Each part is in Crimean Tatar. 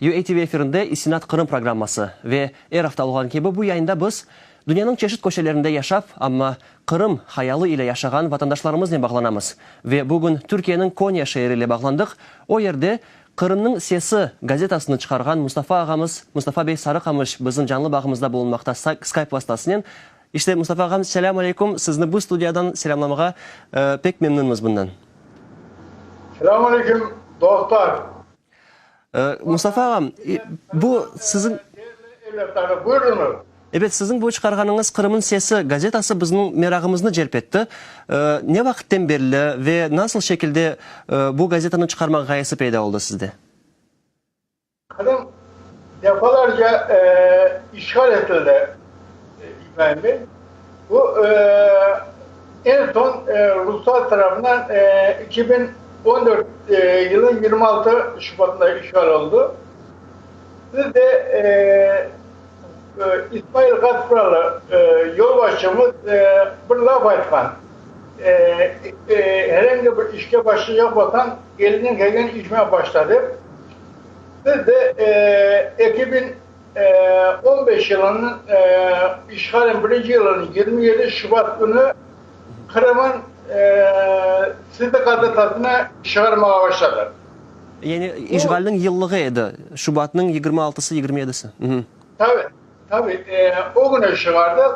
UATV efirinde İstinat Qırım programması ve er afta olğan kibi bu yayında biz dünyanıñ çeşit köşelerinde yaşap, amma Qırım hayalı ile yaşağan vatandaşlarımıznen bağlanamız. Ve bugün Türkiyeniñ Konya şeeri ile bağlandıq, o yerde Qırımnıñ sesi gazetasını çıqarğan Mustafa ağamız, Mustafa bey Sarıqamış bizim canlı bağımızda bulunmaqta Skype vastasınen. İşte, Mustafa ağam, selâm aleyküm, sizni bu studiyadan selâmlamağa pek memnünmiz bundan. Selâm aleyküm, dostlar. Mustafa ağam, bu siziñ. Değerli evlâtlarım, buyurıñız. Ebet, siziñ bu çıqarğanıñız Qırım'ın sesi gazetası bizniñ merağımıznı celp etti. Ne vaqıtten berli ve nasıl şekilde bu gazetanı çıqarmaq ğayesi peyda oldı sizde? Qırım defalarca işğal etildi, İbrahim bey. Bu eñ soñ ruslar tarafından 2014 yılınıñ 26 şubatında işğal oldı. Biz de İsmail Gaspralı yolbaşçımız bir laf aytqan, Herhangi bir işke başlaycaq bolsañ, elinden kelgen işmen başla dep. Biz de 2015 yılınıñ işğalniñ birinci yılınıñ 27 şubat künü Qırım'ın Sesi gazetasını çıqarmağa başladıq. Yani işğalniñ yıllığı edi, şubatnıñ yigirmi altısı, yigirmi yedisi. Tabi, tabi, o künü çıqardıq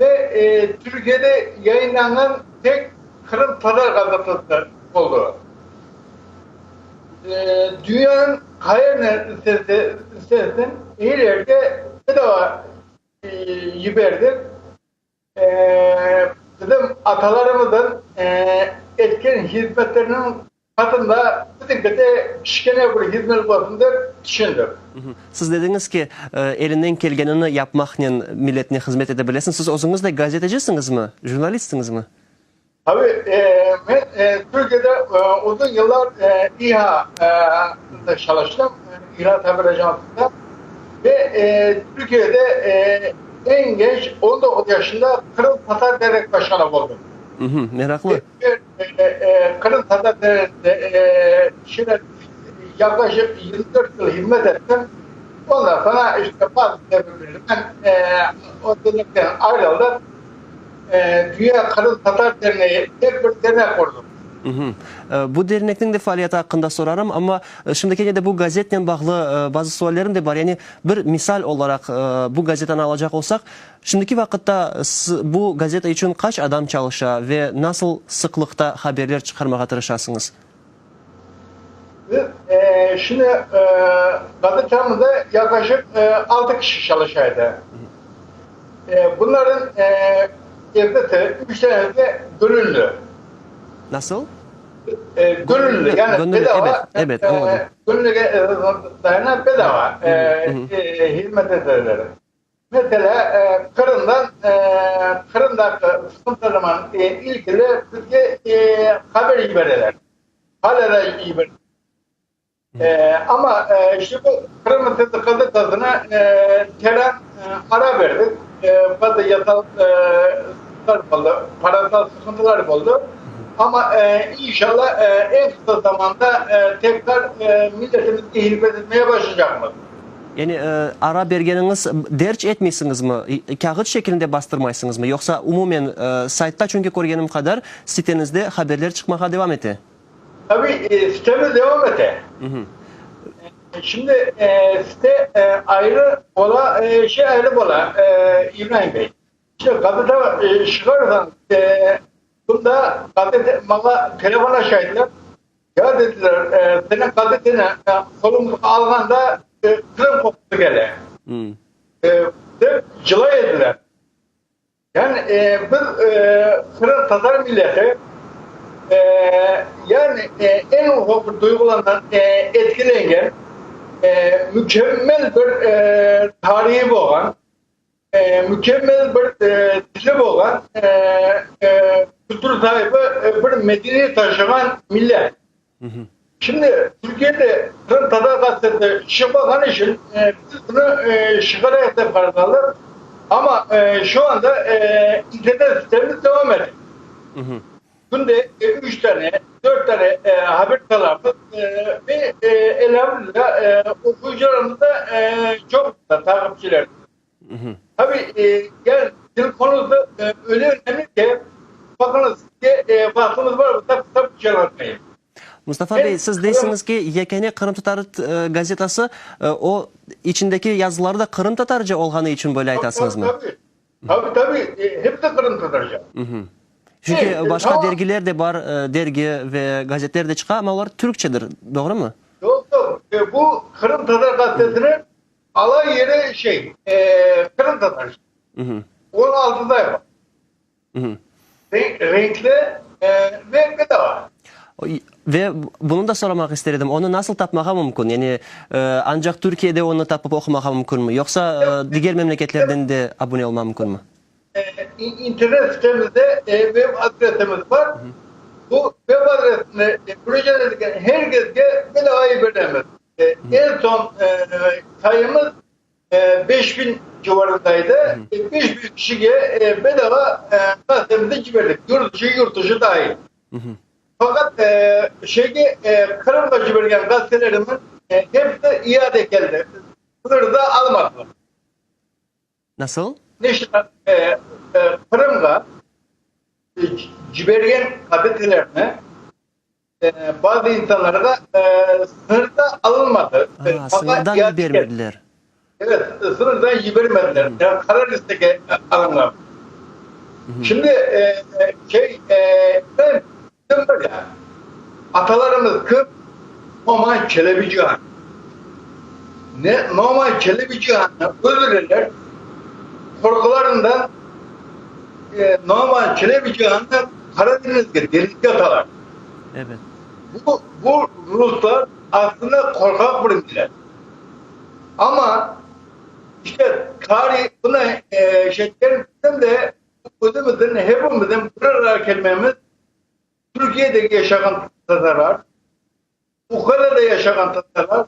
ve Türkiyede yayınlanğan tek qırımtatar gazetası oldı. Dünyanıñ qayerine istersen, er yerge bedava yiberdik. Bizim atalarımızın etken hizmetleriniñ qatında bizimki de kiçkene bir hizmet olsun dep tüşündik. Siz dediñiz ki, elinden kelgenini yapmaqnen milletine hızmet ete bilesiñ. Siz özüñiz de gazetecisiñizmi, jurnalistsiñizmi? Tabii, men Türkiyede uzun yıllar İHA'da çalıştım, İHA haber ajansında ve Türkiyede eñ genç 19 yaşında Qırım Tatar Dernek Başkanı oldum. Meraqlı. Qırım Tatar Derneğinde yaklaşık 24 yıl hizmet ettim. Ondan sonra işte bazı sebeplerden o dernekten ayrıldım. Dünya Qırım Tatar Derneği dep bir dernek qurdıq. Bu dernekniñ de faaliyeti aqqında sorarım, amma şimdi kene de bu gazetnen bağlı bazı suallerim de bar. Yani bir misal olaraq bu gazetanı alacaq olsaq, şimdiki vaqıtta bu gazeta içün qaç adam çalışa ve nasıl sıqlıqta haberler çıqarmağa tırışasıñız? Biz şimdi gazetamızda yaqlaşıq altı kişi çalışa edi. Bunların elbette üç tanesi gönüllü. Nasıl? Gönüllü, yani bedava. Evet, anladım. Gönüllüge dayanan bedava hizmet ederler. Mesela Qırımdan, Qırımdaki sıqıntılarman ilgili bizge haber yibereler. Hala da yibereler. Amma işte bu Qırım Sesi gazetasına teren ara berdik. Bazı yasal sıqıntılar boldı, parasal sıqıntılar boldı. Amma inşallah eñ qısa zamanda tekrar milletimizge hizmet etmege başlaycaqmız. Yani ara bergeniñiz derc etmeysiñizmi, kâğıt şekilinde bastırmaysıñızmı, yoqsa umumen saytta, çünki körgenim qadar, sitenizde haberler çıqmağa devam ete? Tabii, sitemiz devam ete. Şimdi site ayrı ola, şey ayrı bola, İbrahim bey. Şimdi gazete çıqarsañ, bunda gazete maña telefon açaydılar. Ya dediler, seniñ gazeteni qolumızğa alğanda Qırım qoqusı kele. Dep cılay ediler. Yani biz qırımtatar milleti, yani eñ ufaq bir duyğulardan etkilengen, mükemmel bir tarihi bolğan, mükemmel bir tili bolğan, kültür saibi bir medeniyet taşığan millet. Şimdi Türkiye'de Qırımtatar gazetesi çıqmağanı içün biz bunı şikâyet dep qaralıq. Amma şu anda internet sitemiz devam ete. Künde üç tane. 4 tane e, haber salamız e, ve e, elhamdülillah e, okuyucularımız da e, çok da takipçiler. Tabii e, yani dil konusu e, öyle önemli ki bakınız size e, vaktiniz var mı da kısa bir şey anlatayım. Mustafa bey, siz deysiñiz ki, Yekâne qırımtatar gazetası, o, içindeki yazıları da qırımtatarca olğanı içün böyle aytasıñızmı? Tabii, tabii. Tabii, tabii. Hepsi qırımtatarca. Çünki başqa dergiler de bar, dergi ve gazetler de çıqa, amma olar türkçedir, doğrumı? Yoq, yoq. Bu qırımtatar gazetesiniñ alay yeri şey, qırımtatarca. 16 sayfa. Renkli ve bedava. Ve bunı da soramaq ister edim, onı nasıl tapmağa mümkün? Yani, ancaq Türkiyede onı tapıp oqumağa mümkünmi, yoqsa diger memleketlerden de abune olma mümkünmi? İnternet sitemizde web adresimiz bar. Bu web adresine müracaat etken her keske bedava yiberemiz. Eñ soñ sayımız 5000 civarındaydı. 5000 kişige bedava gazetemizni ciberdik, yurt içi, yurt dışı dahil. Faqat şeyge Qırımğa cibergen gazetelerimiz hepsi iade keldi, sınırda almadılar. Nasıl? Qırımğa cibergen gazetelerni Bazı insanlarğa sınırda alınmadı. Aa, sınırdan yibermediler. Evet, sınırdan yibermediler. Yani qara listege alınğan. Şimdi şey, ben bizim var ya, atalarımız kim? Noman Çelebicihan. Ne Noman Çelebicihan'ı öldürürler, korkularından Noman Çelebicihan'ı Karadenizge, denizge atalar. Evet. Bu, bu Ruslar aslında korkak bir millet. Ama işte tarih buna e, şeylerin bizim de özümüzün, hepimizin bir araya gelmemiz Türkiye'de yaşayan Tatarlar, Ukrayna'da yaşayan Tatarlar,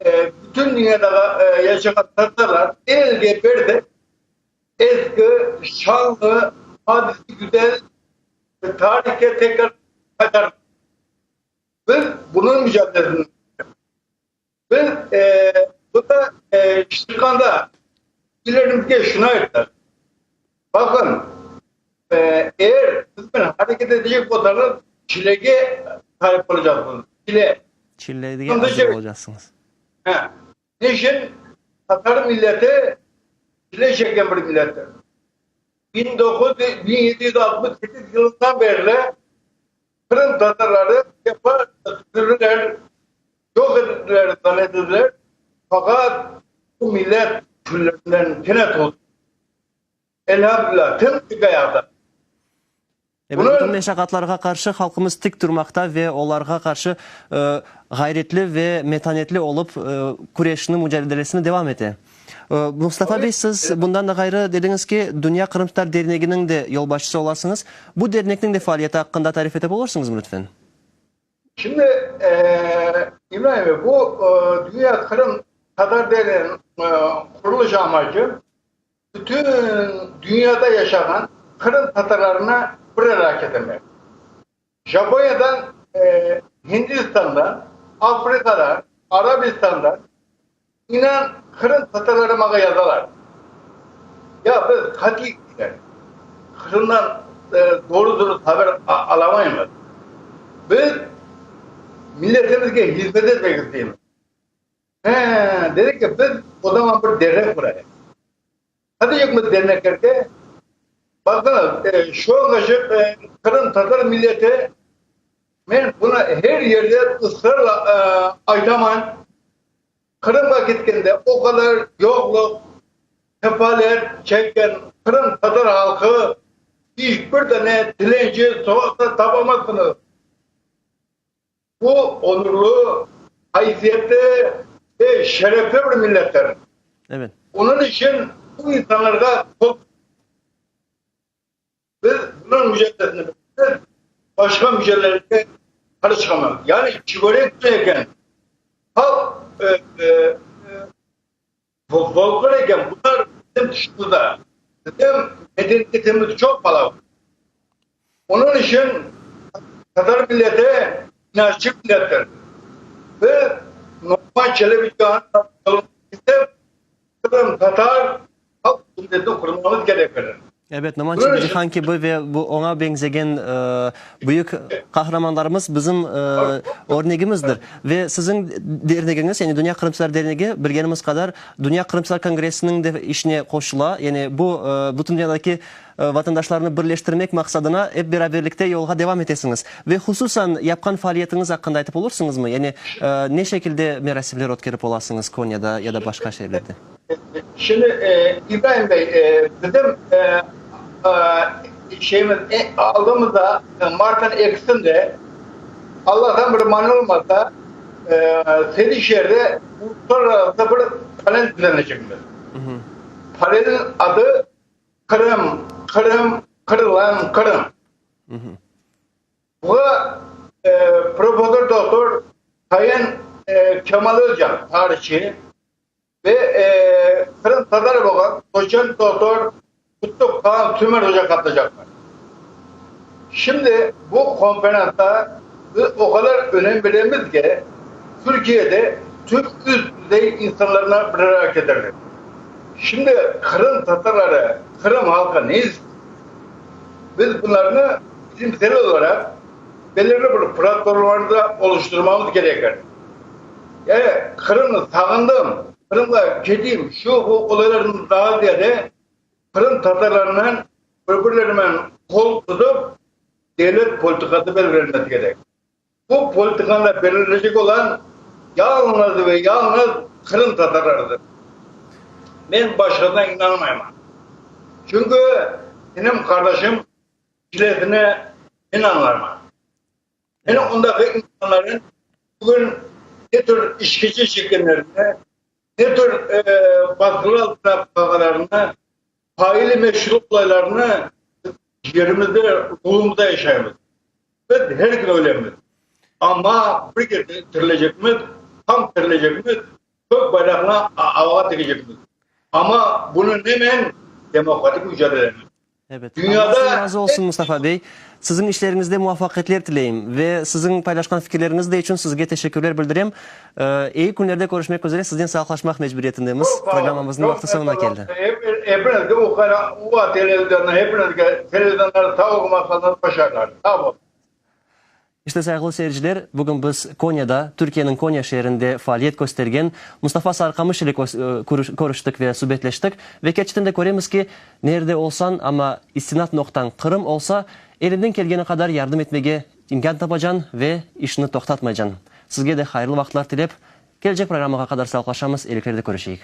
e, bütün dünyada e, yaşayan Tatarlar el elge berdi. Eski, şanlı, hadisi güzel tarihe tekrar qaytarmaq. Biz bunıñ mücadelesini Biz e, bunda e, çıqqanda ilerimizge şunı ayttıq. Bakın, e, eğer sizmen hareket edecek olsañız, çilege sahip olacaksınız. Çile. Çilege azır olacaqsıñız. He. Niçin? Tatar milleti çile çeken bir millettir. 1768 yılından beri Qırım tatarları defa sürüler, yoq edildiler zannedildiler, faqat bu millet küllerinden kene turdı. Elhamdülillah, tım-tik ayaqta. Ebet, bütün meşaqatlarğa qarşı halqımız tik turmaqta ve olarğa qarşı ğayretli ve metanetli olıp küreşini, mücadelesini devam ete. Mustafa bey, siz bundan da ğayrı dediñiz ki, Dünya qırımtatar derneginiñ de yolbaşçısı olasıñız. Bu dernekniñ de faaliyeti aqqında tarif etip olursıñızmı, lütfen? Şimdi, İbrahim bey, bu Dünya Qırımtatar Derneginiñ qurulış amacı bütün dünyada yaşağan Qırım tatarlarını bir araya ketirmek. Japonyadan, Hindistandan, Afrikadan, Arabistandan inan Qırım tatarları maña yazalar. Ya biz qatiy Qırımdan doğru-dürüst haber alamaymız. Biz milletimizge hizmet etmek isteymiz. He, dedi ki, biz o zaman bir dernek qurayıq. Qadayıqmız derneklerge? Baqıñız, şu angaca qırımtatar milleti, men bunı her yerde ısrarla aytaman, Qırımğa ketkende o qadar yoqluq, sefalet çekken qırımtatar halqı iç bir dane tilenci soqaqta tapamazsıñız. Bu onurlı, haysiyetli ve şerefli bir millettir. Evet. Onıñ içün bu insanlarğa qol Biz bunıñ mücadelesini bilemiz, başqa mücadelelerge qarışqamamız. Yani çibörek eken, halq folklor eken, bunlar bizim tışımızda. Bizim medeniyetimiz çoq balaban. Onıñ içün. Tatar milleti inatçı millettir. Biz Noman Çelebicihan'ın yolunu izlep, Qırımtatar halq cumhuriyetini qurmamız kerektir. Ebet, Noman Çelebicihan kibi ve bu oña beñzegen büyük qahramanlarımız bizim örnegimizdir. Ve siziñ dernegiñiz, yani Dünya Qırımtatar Dernegi, bilgenimiz qadar, Dünya Qırımtatar Kongressiniñ de işine qoşula. Yani bu bütün dünyadaki vatandaşlarnı birleştirmek maqsadına ep beraberlikte yolğa devam etesiñiz. Ve hususan yapqan faaliyetiñiz aqqında aytıp olursıñızmı? Yani ne şekilde merasimler ötkerip olasıñız Konyada ya da başqa şeerlerde? Şimdi, İbrahim bey, bizim şeyimiz aldığımızda martın ekisinde Allah'tan bir mani olmasa Seydişehirde uluslararası bir panel düzenleycekmiz. Panelin adı Qırım, Qırım, qırılan Qırım. Buğa professor doktor Sayın Kemal Özcan, tarihçi, ve Qırımtatar olğan doçent doktor Kutluq Kaan Tümer oca qatılacaqlar. Şimdi bu konferansa biz o qadar önem beremiz ki, Türkiyede tüm üst düzey insanlarını bir araya ketirdik. Şimdi Qırım tatarları, Qırım halqı ne istiyor? Biz bunlarnı bilimsel olaraq belirli bir platformalarda oluşturmamız gerekir. Yani Qırımnı sağındım, Qırımğa keteyim, şu bu olaylardan daa ziyade Qırım tatarlarınen bir-birlerinen qol tutıp devlet politikası belirlenmesi kerek. Bu politikanı belirleycek olan yalnız ve yalnız Qırım tatarlarıdır. Men başqasına inanmayman. Çünki menim qardaşım çilesini men añlarman. Men ondaki insanların bugün ne tür işkence çekkenlerini, ne tür basqılar altında qalğanlarını, faili meçhul olaylarını yerimizde, ruhumızda yaşaymız. Biz her gün ölemiz. Amma bir kere tirilecekmiz, tam tirilecekmiz, kök bayraqnı avağa tikecekmiz. Amma bunı nemen? Demokratik mücadelenen. Ebet. Allah sizden razı olsun, Mustafa bey. Siziñ işleriñizde muvafaqiyetler tileyim ve siziñ paylaşqan fikirleriñiz de içün sizge teşekkürler bildirem. Eyi künlerde körüşmek üzere sizden sağlıqlaşmaq mecburiyetindemiz. Programmamıznıñ vaqtı soñuna keldi. Hepinizge UA televizyonı, hepinizge televizyonlar sağ olmasınlar, başarılar. Sağ olun. İşte, sayğılı seyirciler, bugün biz Konyada, Türkiyeniñ Konya şeerinde faaliyet köstergen Mustafa Sarıqamış ile körüştik ve subetleştik. Ve kerçekten de köremiz ki, nerde olsañ, amma istinat noqtañ Qırım olsa, elinden kelgeni qadar yardım etmege imkân tapacañ ve işni toqtatmaycañ. Sizge de hayırlı vaqıtlar tilep, kelecek programmağa qadar sağlıqlaşamız, eliklerde körüşeyik.